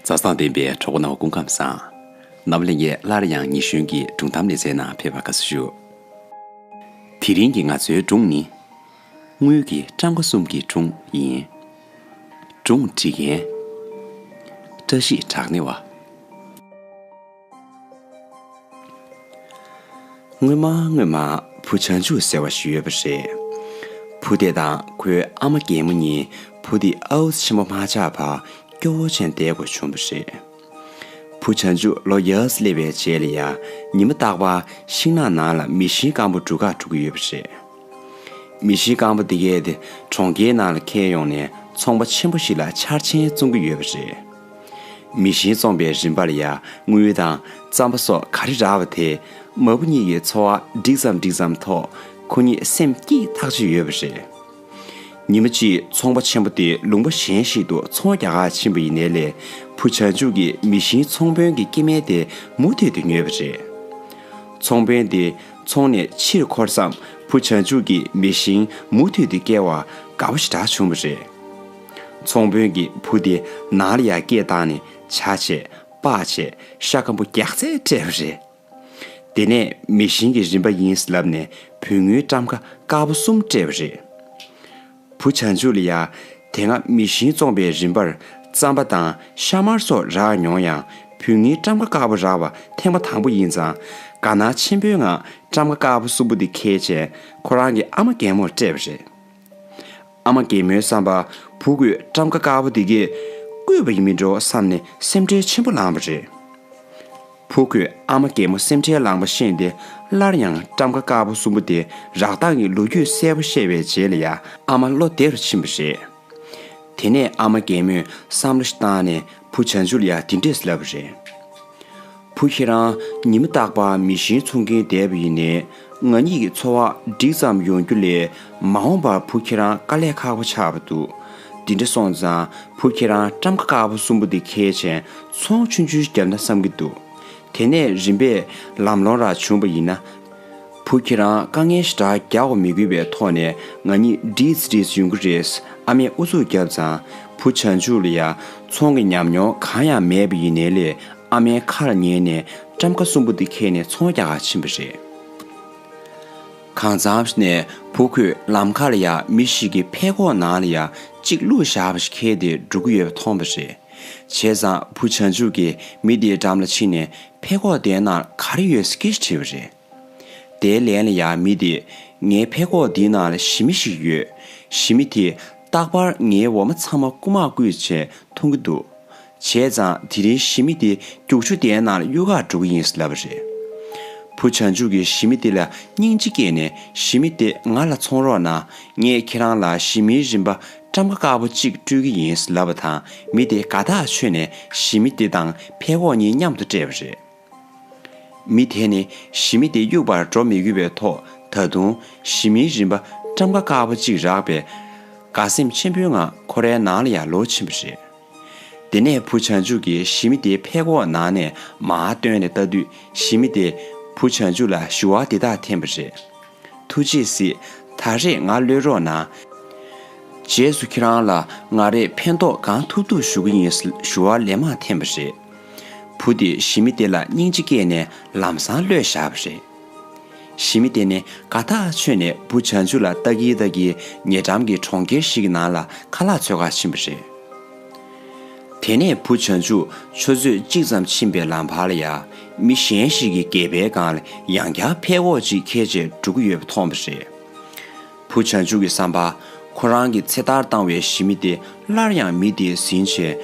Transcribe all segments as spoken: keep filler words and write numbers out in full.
མཛའ་བརྩེ་ལྡན་པའི་གྲོགས་པོ་རྣམ་པ་སྐུ་ཁམས་བཟང་། ནམ་ལྷན་རྒྱས་སླར་ཡང་ཉི་གཞོན་གྱི་སྒྲུང་གཏམ་ལེ་ཚན་ནང་ཕེབས་པར་དགའ་བསུ་ཞུ། དེ་རིང་གི་ང་ཚོའི་སྒྲུང་ནི། དངུལ་གྱི་ཊམ་ཀ་གསུམ་གྱི་སྒྲུང་ཡིན། སྒྲུང་འབྲི་མཁན། བཀྲ་ཤིས་གྲགས་ནས་བ། སྔོན་མ་སྔོན་མ་བུ་བྱང་ཆུབ་ཟེར་བ་ཞིག་ཡོད་པ་རེད། བུ་དེ་དང་ཁོའི་ཨ་མ་རྒན་མོ་གཉིས་བུ་དེ་ཨའུ་ཙི་ཆེན་པོ་མ་ཆགས་བར་སྐྱོ་བོ་བྱས་བསྡད་དགོས་བྱུང་བ་རེད། བུ་བྱང་ཆུབ་ལོ་ཡར་སླེབས་པའི་རྗེས་ལ་ཡ་ཉི་མ་རྟག་པར་ཤིང་ནགས་ནང་ལ་མེ་ཤིང་སྐམ་པོ་སྒྲུག་གར་འགྲོ་གི་ཡོད་པ་རེད། མེ་ཤིང་སྐམ་པོ་དེ་གས་དེ་གྲོང་ཁྱེར་ནང་ལ་འཁྱེར་ཡོང་ནས་ཚོང་པ་ཆེན་པོ་ཞིག་ལ་ཆར་ཆེན་བཙོང་གི་ཡོད་པ་རེད། མེ་ཤིང་བཙོང་པའི་རིན་པ་ལ་ཡ་དངུལ་དང་རྩམ་པ་སོགས་ག་རེ་རག་པ་དེ་མ་བུ་གཉིས་ཀྱི་འཚོ་བ་འགྲིག་ཙམ་འགྲིག་ཙམ་ཐོག་ཁོ་གཉིས་སེམས་སྐྱིད་ཐག་ཆོད་ཡོད་པ་རེད། ཉི་མ་གཅིག་ཚོང་པ་ཆེན་པོ་དེ་ལུང་པ་གཞན་ཞིག་ཏུ་ཚོང་རྒྱག་གར་ཕྱིན་པ་ཡིན་ནའི་ལས་བུ་བྱང་ཆུབ་ཀྱིས་མེ་ཤིང་ཚོང་དཔོན་གྱི་སྐྱེ་དམན་དེ་མུ་མཐུད་དུ་ཉོས་པ་རེད། ཚོང་དཔོན་དེ་ཚོང་ནས་ཕྱིར་འཁོར་མཚམས་བུ་བྱང་ཆུབ་ཀྱིས་མེ་ཤིང་མུ་མཐུད་དུ་བསྐྱལ་བར་དགའ་པོ་ཞེ་དྲག་བྱུང་བ་རེད། ཚོང་དཔོན་གྱིས་བུ་དེ་ནང་ལ་ཡར་སྐད་བཏང་ནས་ཇ་བྱས་སྤགས་བྱས་ཤ་སྐམ་པོ་རྒྱགས་ཚད་སྤྲད་པ་རེད། དེ་ནས་མེ་ཤིང་གི་རིན་པ་ཡིན་ལབ་ནས་བུ་དངུལ་ཊམ་ཀ་དཀར་པོ་གསུམ་སྤྲད་པ་རེད། བུ་བྱང་ཆུབ་ལ་ཡ་དེ་སྔ་མེ་ཤིང་བཙོང་པའི་རིན་པར་རྩམ་པ་དང་ཤ་མར་སོགས་རག་མྱོང་ཡང་བུ་དངུལ་ཊམ་ཀ་དཀར་པོ་རག་པ་ཐེངས་མ་དང་པོ་ཡིན་ཙང་དགའ་སྣང་ཆེན་པོའི་ངང་ཊམ་ཀ་དཀར་པོ་གསུམ་པོ་དེ་འཁྱེར་བྱས་ཁོ་རང་གི་ཨ་མ་རྒན་མོར་སྤྲད་པ་རེད། ཨ་མ་རྒན་མོའི་བསམ་པར་བུ་ཁོས་ཊམ་ཀ་དཀར་པོ་དེ་གས་བརྐུས་པ་ཡིན་མིན་འགྲོ་བསམ་ནས་སེམས་ཁྲལ་ཆེན་པོ་ལངས་པ་རེད། བུ་ཁོས་ཨ་མ་རྒན་མོ་སེམས་ཁྲལ་ལངས་པ་ཤེས་ཏེ་སླར་ཡང་ཊམ་ཀ་དཀར་པོ་གསུམ་པོ་དེ་རག་སྟངས་ཀྱི་ལོ་རྒྱུས་གསལ་པོ་བཤད་པའི་རྗེས་ལ་ཡ་ཨ་མ་བློ་བདེ་རུ་ཕྱིན་པ་རེད། དེ་ནས་ཨ་མ་རྒན་མོས་བསམ་བློ་ཞིག་བཏང་ནས་བུ་བྱང་ཆུབ་ལ་ཡ་དེ་འདྲས་ལབ་པ་རེད། བུ་ཁྱེད་རང་ཉི་མ་རྟག་པར་མེ་ཤིང་འཚོང་གིན་བསྡད་པ་ཡིན་ནའི་ང་གཉིས་ཀྱི་འཚོ་བ་འགྲིག་ཙམ་ཡོང་རྒྱུ་ལས་མ་འོངས་པར་བུ་ཁྱེད་རང་དཀའ་ལས་ཁག་པོ་ཆགས་པ་འདུག་དེ་འདྲ་སོང་ཙང་བུ་ཁྱེད་རང་ཊམ་ཀ་དཀར་པོ་གསུམ་པོ་དེ་འཁྱེར་བྱས་ཚོང་ཆུང་ཆུང་ཞིག་བརྒྱབ་ན་བསམ་གྱི་འདུག་དེ་ནས་རིམ་པས་ལམ་ལྷོང་ར་བྱུང་བ་ཡིན་ན། བུ་ཁྱེད་རང་དཀའ་ངལ་ཞེ་དྲག་རྒྱག་དགོས་མི་དགོས་པའི་ཐོག་ནས་ང་གཉིས་འགྲིག་འགྲིག་ཡོང་གི་རེད། ཨ་མས་ཨུ་ཚུགས་བརྒྱབ་ཙང་བུ་བྱང་ཆུབ་ལ་ཡ་ཚོང་གི་ཉམས་མྱོང་གང་ཡང་མེད་པ་ཡིན་ནའི་ལས་ཨ་མའི་ཁ་ལ་ཉན་ནས་ཊམ་ཀ་གསུམ་པོ་དེ་འཁྱེར་ནས་ཚོང་རྒྱག་གར་ཕྱིན་པ་རེད། གང་འཚམས་ནས་བུ་ཁོས་ལམ་ཁ་ལ་ཡ་མི་ཞིག་གིས་ཕད་ཀོག་ནང་ལ་ཡ་གཅིག་བླུགས་བཞག་པ་ཞིག་འཁྱེར་ཏེ་འགྲོ་གི་ཡོད་པ་མཐོང་བ་རེད། བྱས་ཙང་བུ་བྱང་ཆུབ་ཀྱིས་མི་དེའི་འགྲམ་ལ་ཕྱིན་ནས་ཕད་ཀོག་དེའི་ནང་ག་རེ་ཡོད་སྐད་ཆ་དྲིས་པ་རེད། དེའི་ལན་ལ་ཡང་མི་དེས། ངའི་ཕད་ཀོག་འདིའི་ནང་ལ་ཞི་མི་ཞིག་ཡོད། ཞི་མི་དེས་རྟག་པར་ངའི་འོ་མ་ཚང་མ་རྐུ་མ་རྐུས་བྱས་འཐུང་གི་འདུག་བྱས་ཙང་དེ་རིང་ཞི་མི་དེ་རྒྱུག་ཆུ་དེའི་ནང་ལ་གཡུག་གར་འགྲོ་གི་ཡིན་ལབ་པ་རེད། བུ་བྱང་ཆུབ་ཀྱིས་ཞི་མི་དེ་ལ་སྙིང་རྗེ་སྐྱེས་ནས་ཞི་མི་དེ་ང་ལ་ཚོང་རོགས་གནང་། ངས་ཁྱེད་རང་ལ་ཞི་མིའི་རིན་པ་ཊམ་ཀ་དཀར་པོ་གཅིག་སྤྲོད་ཀྱི་ཡིན་ལབ་པ་དང་མི་དེ་དགའ་ཐག་ཆོད་ནས་ཞི་མི་དེ་དང་ཕད་ཀོག་གཉིས་མཉམ་དུ་སྤྲད་པ་རེད། མི་དེ་ནི་ཞི་མི་དེ་གཡུག་པར་འགྲོ་མི་དགོས་པའི་ཐོག་ད་དུང་ཞི་མིའི་རིན་པ་ཊམ་ཀ་དཀར་པོ་གཅིག་རག་པས་དགའ་སེམས་ཆེན་པོའི་ངང་ཁོ་རའི་ནང་ལ་ཡར་ལོག་ཕྱིན་པ་རེད། དེ་ནས་བུ་བྱང་ཆུབ་ཀྱིས་ཞི་མི་དེའི་ཕད་ཀོག་ནང་ནས་མར་བཏོན་ནས་ལྟ་དུས་ཞི་མི་དེས་བུ་བྱང་ཆུབ་ལ་ཞུ་བ་འདི་དག་འཐེན་པ་རེད། ཐུགས་རྗེས་གཟིགས། ད་རེས་ང་གློད་རོགས་གནང་། རྗེས་སུ་ཁྱེད་རང་ལ་ང་རས་ཕན་ཐོགས་གང་ཐུབ་ཐུབ་ཞུ་གི་ཡིན་ཞུ་བ་ལན་མང་འཐེན་པ་རེད། བུ་དེས་ཞི་མི་དེ་ལ་སྙིང་རྗེ་སྐྱེས་ནས་ལམ་སང་གློད་བཞག་པ་རེད། ཞི་མི་དེ་ནི་དགའ་ཐག་ཆོད་ནས་བུ་བྱང་ཆུབ་ལ་ལྟ་གིན་ལྟ་གིན་ཉེ་འགྲམ་གྱི་གྲོང་ཁྱེར་ཞིག་གི་ནང་ལ་ཁ་ལག་འཚོལ་གར་ཕྱིན་པ་རེད། དེ་ནས་བུ་བྱང་ཆུབ་ཆུ་ཚོད་གཅིག་ཙམ་ཕྱིན་པའི་ལམ་བར་ལ་ཡ། མི་གཞན་ཞིག་གིས་སྒལ་པའི་སྒང་ལ་ཡང་བསྐྱར་ཕད་ཀོག་ཅིག་འཁྱེར་བྱས་འགྲོ་གི་ཡོད་པ་མཐོང་བ་རེད། བུ་བྱང་ཆུབ་ཀྱི་བསམ་པར། ཁོ་རང་གིས་ཚེ་ཐར་བཏང་བའི་ཞི་མི་དེ་སླར་ཡང་མི་དེས་ཟིན་བྱས་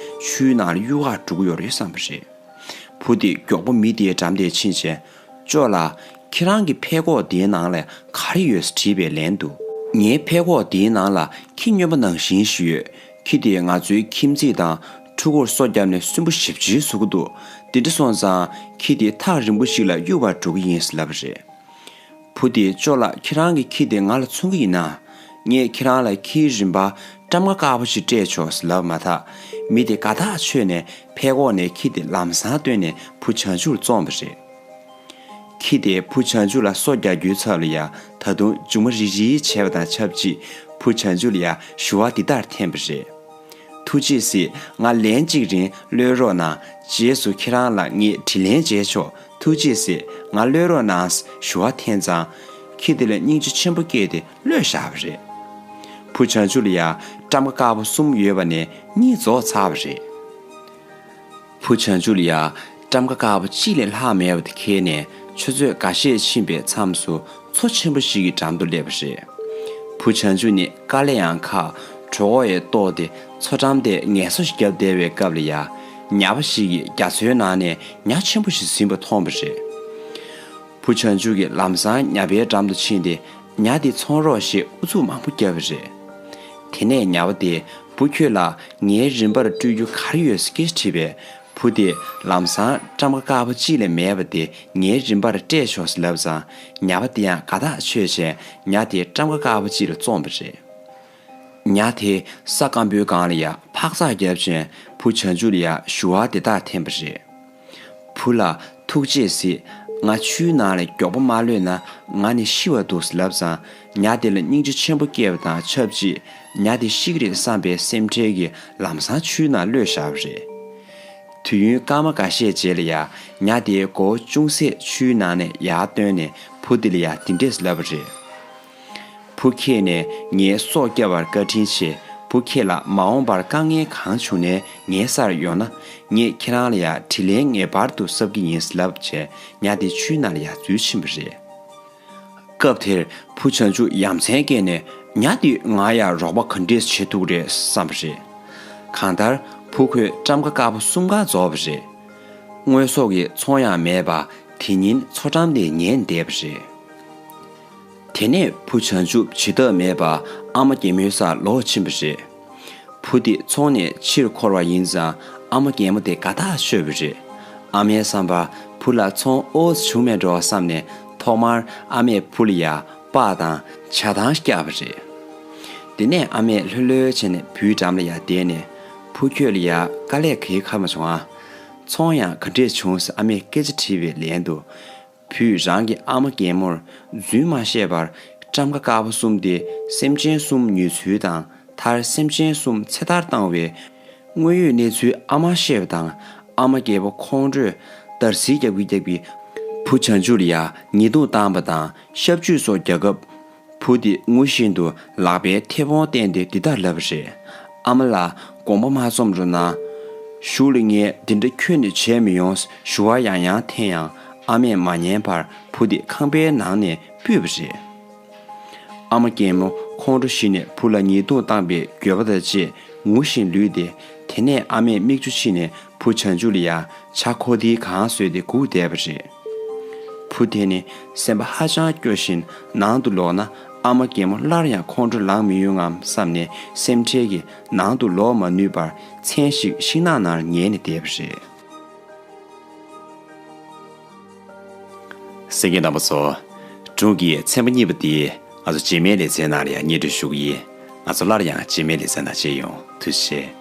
ཆུའི་ནང་ལ་གཡུག་གར་འགྲོ་གི་ཡོད་རེད་བསམ་པ་རེད། བུ་དེས་མགྱོགས་པོ་མི་དེའི་འགྲམ་དེར་ཕྱིན་བྱས། ཅོ་ལགས། ཁྱེད་རང་གི་ཕད་ཀོག་དེའི་ནང་ལ་ག་རེ་ཡོད་དྲིས་པའི་ལན་དུ། ངའི་ཕད་ཀོག་དེའི་ནང་ལ་ཁྱི་སྨྱོན་པ་ནང་བཞིན་ཞིག་ཡོད། ཁྱི་དེས་ང་ཚོའི་ཁྱིམ་མཚེས་དང་ཕྲུ་གུར་སོ་བརྒྱབ་ནས་སུན་པོ་ཞེ་པོ་ཅིག་བཟོ་གི་འདུག་དེ་འདྲ་སོང་ཙང་ཁྱི་དེ་ཐག་རིང་པོ་ཞིག་ལ་གཡུག་པར་འགྲོ་གི་ཡིན་ལབ་པ་རེད། བུ་དེས་ཅོ་ལགས། ཁྱེད་རང་གི་ཁྱི་དེ་ང་ལ་འཚོང་གི་ཡིན་ན། ངས་ཁྱེད་རང་ལ་ཁྱིའི་རིན་པ་ཊམ་ཀ་དཀར་པོ་ཞིག་སྤྲད་ཆོག་ལབ་མ་ཐག་མི་དེ་དགའ་ཐག་ཆོད་ནས་ཕད་ཀོག་ནས་ཁྱི་དེ་ལམ་སང་བཏོན་ནས་བུ་བྱང་ཆུབ་ལ་བཙོངས་པ་རེད། ཁྱི་དེས་བུ་བྱང་ཆུབ་ལ་སོ་རྒྱག་རྒྱུའི་ཚབ་ལ་ཡ་ད་དུང་མཇུག་མ་རིལ་རིལ་བྱས་པ་དང་ཆབས་ཅིག་བུ་བྱང་ཆུབ་ལ་ཡ་ཞུ་བ་འདི་ལྟར་འཐེན་པ་རེད། ཐུགས་རྗེས་གཟིགས། ང་ལན་གཅིག་རིང་གློད་རོགས་གནང་། རྗེས་སུ་ཁྱེད་རང་ལ་ངས་དྲིན་ལན་འཇལ་ཆོག་ཐུགས་རྗེས་གཟིགས། ང་གློད་རོགས་གནང་། ཞུ་བ་འཐེན་ཙང་། ཁྱི་དེ་ལ་སྙིང་རྗེ་ཆེན་པོ་སྐྱེས་ཏེ་གློད་བཞག་པ་རེད། བུ་བྱང་ཆུབ་ལ་ཡ་ཊམ་ཀ་དཀར་པོ་གསུམ་ཡོད་པ་ནས་གཉིས་རྫོགས་ཚར་བ་རེད། བུ་བྱང་ཆུབ་ལ་ཡ་ཊམ་ཀ་དཀར་པོ་གཅིག་ལས་ལྷག་མེད་པ་དེ་ཁྱེར་ནས་ཆུ་ཚོད་འགའ་ཤས་ཕྱིན་པའི་མཚམས་སུ་མཚོ་ཆེན་པོ་ཞིག་གི་འགྲམ་དུ་སླེབས་པ་རེད། བུ་བྱང་ཆུབ་ནི་དཀའ་ལས་ཡང་ཁག་གྲོད་ཁོག་ཡང་ལྟོགས་ཏེ་མཚོ་འགྲམ་དེར་ངལ་གསོ་ཞིག་བརྒྱབ་བསྡད་པའི་སྐབས་ལ་ཡ། ཉ་པ་ཞིག་གིས་རྒྱ་མཚོའི་ནང་ནས་ཉ་ཆེན་པོ་ཞིག་ཟིན་པ་མཐོང་བ་རེད། བུ་བྱང་ཆུབ་ཀྱིས་ལམ་སང་ཉ་པའི་འགྲམ་དུ་ཕྱིན་ཏེ་ཉ་དེ་འཚོང་རོགས་ཞེས་ཨུ་ཚུགས་མང་པོ་བརྒྱབ་པ་རེད། དེ་ནས་ཉ་པ་དེས་བུ་ཁྱོད་ལ་ངའི་རིན་པར་སྤྲོད་རྒྱུ་ག་རེ་ཡོད་སྐད་ཆ་དྲིས་པས། བུ་དེས་ལམ་སང་ཊམ་ཀ་དཀར་པོ་གཅིག་ལས་མེད་པ་དེ་ངའི་རིན་པར་སྤྲད་ཆོག་ཟེར་ལབ་ཙང་། ཉ་པ་དེ་ཡང་དགའ་ཐག་ཆོད་བྱས་ཉ་དེ་ཊམ་ཀ་དཀར་པོ་གཅིག་ལ་བཙོངས་པ་རེད། ཉ་དེ་ས་སྐམ་པོའི་སྒང་ལ་ཡ་འཕག་འཚག་བརྒྱབ་བྱས་བུ་བྱང་ཆུབ་ལ་ཡ་ཞུ་བ་དེ་དག་འཐེན་པ་རེད། བུ་ལགས་ཐུགས་རྗེས་གཟིགས། ང་ཆུའི་ནང་ལ་མགྱོགས་པོ་མ་གློད་ན་ང་ནི་ཤི་བར་འདུག་ལབ་ཙང་། ཉ་དེ་ལ་སྙིང་རྗེ་ཆེན་པོ་སྐྱེས་པ་དང་ཆབས་ཅིག་ཉ་དེ་ཤི་གི་རེད་བསམ་པའི་སེམས་ཁྲལ་གྱིས་ལམ་སང་ཆུའི་ནང་གློད་བཞག་པ་རེད། དུས་ཡུན་སྐར་མ་འགའ་ཤས་རྗེས་ལ་ཡ། ཉ་དེའི་མགོ་བོ་ཅུང་ཟད་ཆུའི་ནང་ནས་ཡར་བཏོན་ནས་བུ་དེ་ལ་ཡ་འདི་འདྲས་ལབ་པ་རེད། བུ་ཁྱེད་ནས་ངའི་སྲོག་སྐྱབས་པར་བཀའ་དྲིན་ཆེ། བུ་ཁྱེད་ལ་མ་འོངས་པར་དཀའ་ངལ་གང་བྱུང་ནའི་ངའི་སར་ཡོང་ན། ངས་ཁྱེད་རང་ལ་ཡ་དྲིན་ལན་ངེས་པར་དུ་གསབ་ཀྱི་ཡིན་ལབ་བྱས་ཉ་དེ་ཆུའི་ནང་ལ་ཡ་འཛུལ་ཕྱིན་པ་རེད། སྐབས་དེར་བུ་བྱང་ཆུབ་ཡ་མཚན་སྐྱེས་ནས་ཉ་དེས་ང་ཡ་རོགས་པ་ག་འདྲས་བྱེད་ཐུབ་རེད་བསམ་པ་རེད། གང་ལྟར་བུ་ཁོས་ཊམ་ཀ་དཀར་པོ་གསུམ་ཀ་རྫོགས་པ་རེད། དངོས་ཟོག་གི་ཚོང་ཡང་མེད་པ་དེ་ཉིན་མཚོ་འགྲམ་དེ་ཉལ་བསྡད་པ་རེད། དེ་ནས་བུ་བྱང་ཆུབ་བྱེད་ཐབས་མེད་པར་ཨ་མ་རྒན་མོའི་སར་ལོག་ཕྱིན་པ་རེད། བུ་དེ་ཚོང་ནས་ཕྱིར་འཁོར་བ་ཡིན་ཙང་ཨ་མ་རྒན་མོ་དེ་དགའ་ཐག་ཆོད་པ་རེད། ཨ་མའི་བསམ་པར་བུ་ལ་ཚོང་ཨོ་ཙམ་བྱུང་མེད་འགྲོ་བསམ་ནས་ཐོག་མར་ཨ་མས་བུ་ལ་ཡ་སྤགས་དང་ཇ་ཐང་བཀྱགས་པ་རེད། དེ་ནས་ཨ་མས་ལྷོད་ལྷོད་བྱས་ནས་བུའི་འགྲམ་ལ་ཡ་བསྡད་ནས་བུ་ཁྱོད་ལ་ཡ་དཀའ་ལས་ག་གེ་ཁག་མ་བྱུང་ཨ། ཚོང་ཡང་ག་འདྲས་བྱུང་ཟེར་ཨ་མས་སྐད་ཆ་དྲིས་པའི་ལན་དུ། བུས་རང་གི་ཨ་མ་རྒན་མོར་རྫུན་མ་བཤད་པར་ཊམ་ཀ་དཀར་པོ་གསུམ་དེ་སེམས་ཅན་གསུམ་ཉོས་ཚུལ་དང་མཐར་སེམས་ཅན་གསུམ་ཚེ་ཐར་བཏང་བའི་དངོས་ཡོད་གནས་ཚུལ་ཨ་མར་བཤད་པ་དང་། ཨ་མ་རྒན་པོ་ཁོང་ཁྲོས་འདར་སིལ་རྒྱག་གི་རྒྱག་གི་བུ་བྱང་ཆུབ་ལ་ཡ་ཉེས་རྡུང་བཏང་པ་དང་ཤབ་གཅོད་སོགས་རྒྱག་སྐབས། བུ་དེ་ངུ་བཞིན་དུ་ལག་པའི་མཐེ་བོང་བསྟན་ཏེ་འདི་ལྟར་ལབ་པ་རེད། ཨ་མ་ལགས་དགོངས་པ་མ་རྩོམ་རོགས་གནང་། གཞུག་ལ་ངས་འདི་འདྲ་ཁྱོན་ནས་བྱས་མི་ཡོང་ཞུ་བ་ཡང་ཡང་འཐེན་ཡང་ཨ་མས་མ་ཉན་པར་བུ་དེ་ཁང་པའི་ནང་ནས་སྤུད་པ་རེད། ཨ་མ་རྒན་མོ་ཁོང་ཁྲོ་ཞི་ནས་བུ་ལ་ཉེས་རྡུང་བཏང་པའི་འགྱོད་པ་དང་བཅས་ངུ་བཞིན་ལུས་ཏེ། དེ་ནས་ཨ་མས་མིག་ཆུ་ཕྱིས་ནས་བུ་བྱང་ཆུབ་ལ་ཡ་ཇ་ཁོག་ཏིལ་གང་བཟོས་ཏེ་སྒུག་བསྡད་པ་རེད། བུ་དེ་ནི་སེམས་པ་ཧ་ཅང་སྐྱོ་བཞིན་ནང་དུ་ལོག་ན་ཨ་མ་རྒན་མོ་སླར་ཡང་ཁོང་ཁྲོ་ལངས་མི་ཡོང་ངམ་བསམ་ནས་སེམས་ཁྲལ་གྱིས་ནང་དུ་ལོག་མ་ནུས་པར་མཚན་ཞིག་ཤིང་ནགས་ནང་ཉལ་ནས་བསྡད་པ་རེད། གསན་མཁན་རྣམ་པ་ཚོ། སྒྲུང་གི་ཚན་པ་གཉིས་པ་འདི་ང་ཚོ་རྗེས་མའི་ལེ་ཚན་ནང་ལ་ཡང་སྙན་སྒྲོན་ཞུ་གི་ཡིན། ང་ཚོ་སླར་ཡང་རྗེས་མའི་ལེ་ཚན་ནང་མཇལ་ཡོང་། ཐུགས་རྗེ་ཆེ།